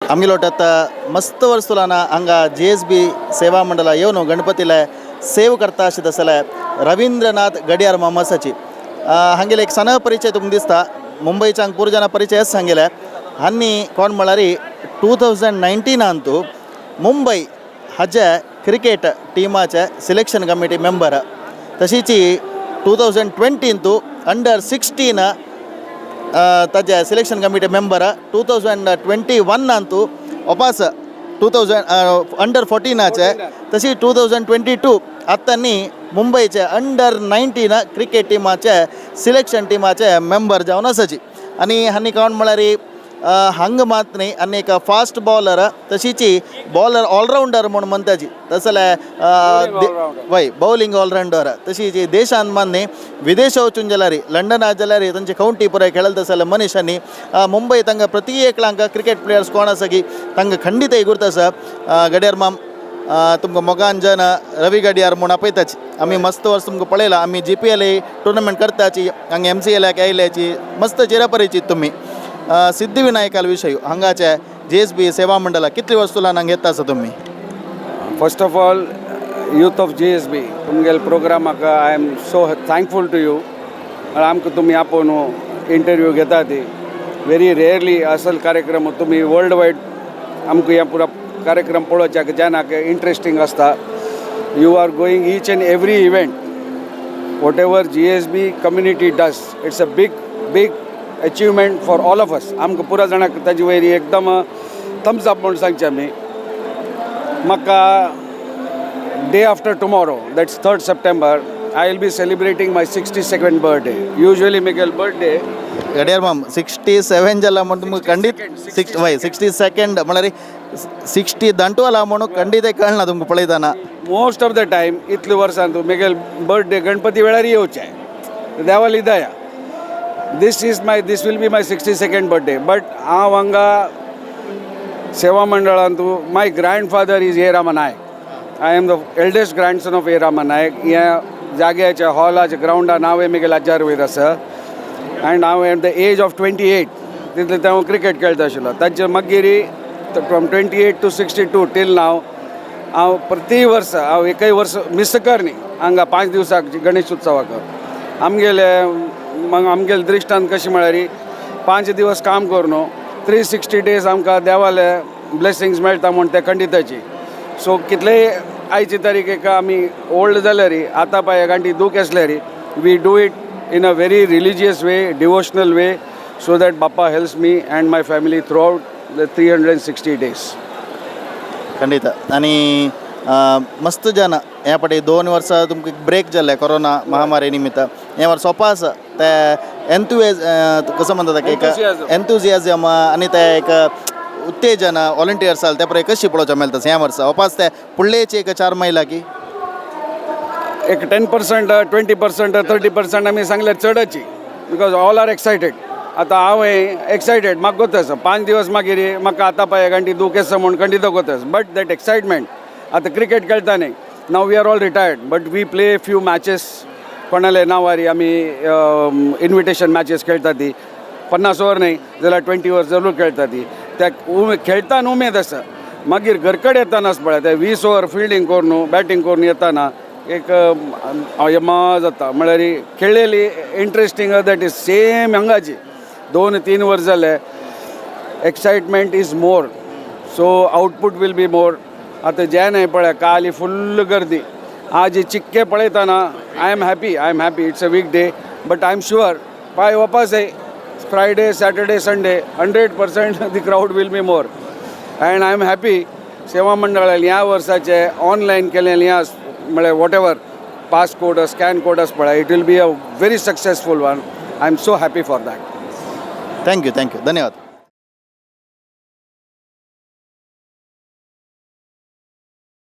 आमगेलो मस्त वर्स तुलाना हांगा जीएसबी सेवा मंडळा येवन गणपतीले सेव करता अशें तसले रवींद्रनाथ गडियार मामासाची. हांगेले एक सण परिचय तुमकां दिसता. मुंबयच्या पुरजना परिचयच सांगेले. हांनी कोण म्हळ्यार 2019नांतू मुंबय हाजे क्रिकेट टिमाचे सिलेक्शन कमिटी मेंबर, तशीच 2020तू अंडर 16 ताजे सिलेक्शन कमिटी मेंबर, 2021नांतू वापस 2000 अंडर 14आचे, तशी 2022 आतांनी मुंबयचे अंडर 19 क्रिकेट टिमाचे सिलेक्शन टिमाचे मेंबर जावन आसाची. आनी हांणी कोण म्हळ्यार हांगा मात न्ही, आनी एक फास्ट बॉलर, तशीच बॉलर ऑलरावंडर म्हूण म्हणटाची तसले. वय, बॉलिंग ऑलरावंडर. तशी जी देशान मान न्ही, विदेशा वचून जाल्यार, लंडनात जाल्यार तांचे कावंटी पुराय खेळत आसले मनीशांनी. मुंबय तांकां प्रति एकलांक क्रिकेट प्लेयर्स कोण आसा की तांकां खंडीत गुर्त आसा. गडियार माम, तुमकां मोगान जन रवी गडियार म्हूण आपयताची. आमी मस्त वर्स तुमकां पळयला. आमी जीपीएल टुर्नामेंट करताची, हांगा एमसीएलाक आयल्याची, मस्त चिरपरिचीत तुमी. सिद्धिविनायकाल विशय, हांगाचे जीएसबी सेवा मंडळा कितली वर्स तुला हांगा येता आसा तुमी? First of all, youth of GSB, तुमगेले प्रोग्रामाक I am so thankful to you. आमकां तुमी आपोवन इंटरव्यू घेता ती व्हेरी रेअरली असल कार्यक्रम तुमी वर्ल्ड वायड. आमकां हे पुरा कार्यक्रम पळोवच्याक जेनाक इंट्रस्टींग आसता. You are going each and every event, whatever GSB community does. It's a big, big achievement for all of us. आमकां पुरा जाणांक ताजे वयर एकदम थम्स अप म्हूण सांगचें आमी. म्हाका day after tomorrow, that's 3rd September, I will be celebrating my 62nd birthday. Usually म्हगेलो birthday Gadiyar ma'am, 67 जाला म्हण तुमकां खंडीत सिक्स, वय, 62 म्हळ्यार 60 दांटवाला म्हणून खंडीत कळना तुमकां पळयतना. मोस्ट ऑफ the time इतले वर्सां तूं म्हगेल बर्थडे गणपती वेळार येवचें. देवाली दया, this will be my 62nd birthday, but हांव हांगा सेवा मंडळांतू, my grandfather is A Rama Naik. I am the eldest grandson of A Rama Naik. ह्या जाग्याच्या, हॉलाच्या, ग्रावंडा नांव म्हगेल्या आज्यार वयर आसा. अँड हांव at the age of 28 तितले हांव क्रिकेट खेळटा आशिल्लो. ताचे मागीर from 28 to 62 till now हांव प्रति वर्सा, हांव एकय वर्स मिस कर न्ही हांगा 5 दिवसाक गणेश उत्सवाक. आमगेले मग आमगेले दृश्टांत कशें म्हळ्यार 5 दिवस काम करून 360 डेज आमकां देवाले ब्लेसिंग्स मेळटा म्हूण ते खंडिताची. सो कितलेय आयची तारीख आमी ओल्ड जाल्यार, आतां पांय गांठी दूख आसल्यार, we do it in a very religious way, devotional way, so that Bappa helps me and my family throughout the 360 days. खंडीत. आनी मस्त जन ह्या फाटी 2 वर्सां तुमकां ब्रेक जाल्ले कोरोना महामारी निमित्त. हे वर्स सोपा आसा ते एन्थुएज कसो म्हणटा ताका एक Enthusiasm. एन्थुजियाजम आनी ते एक उत्तेजन वॉलंटियर्स ते पळय कशी पळोवचें मेळटा ह्या वर्सा वापस ते फुडलेचे एक 4 मैला की? एक 10%, 20%, 30% आमी सांगल्यार चडची, because all are excited. आतां हांव एक्सायटेड, म्हाका गोत आसा. 5 दिवस मागीर म्हाका आतां पांय गांठी दूख आसा म्हूण खंडीत गोत आसा, बट that excitement. आतां क्रिकेट खेळटा न्ही, now we are all retired, but we play few matches. कोणाले नांवारी आमी इन्विटेशन मॅचीस खेळटा. ती 50 ओवर न्ही जाल्यार 20 ओवर जरूर खेळटा. ती त्या खेळटान उमेद आसा. मागीर घरकडेन येतानाच पळय, ते 20 ओवर फिल्डींग करून, बॅटींग करून येताना एक यमा जाता. म्हळ्यार खेळ्ळेली इंट्रस्टींग, that is same हांगाची. 2-3 वर्स जाले, excitement is more, so output will be more. आतां जे न्हय पळय, काल फुल्ल गर्दी, आज चिक्के पळयतना I am happy, I am happy. It's a week day, but I am sure पाय वापस Friday, Saturday, Sunday, 100% the crowd will be more and I am happy. सेवा मंडळान ह्या वर्साचे ऑनलायन केलें ह्या म्हळ्यार whatever pass code, scan code आसा पळय, it will be a very successful one. I am so happy for that. Thank you, thank you, धन्यवाद.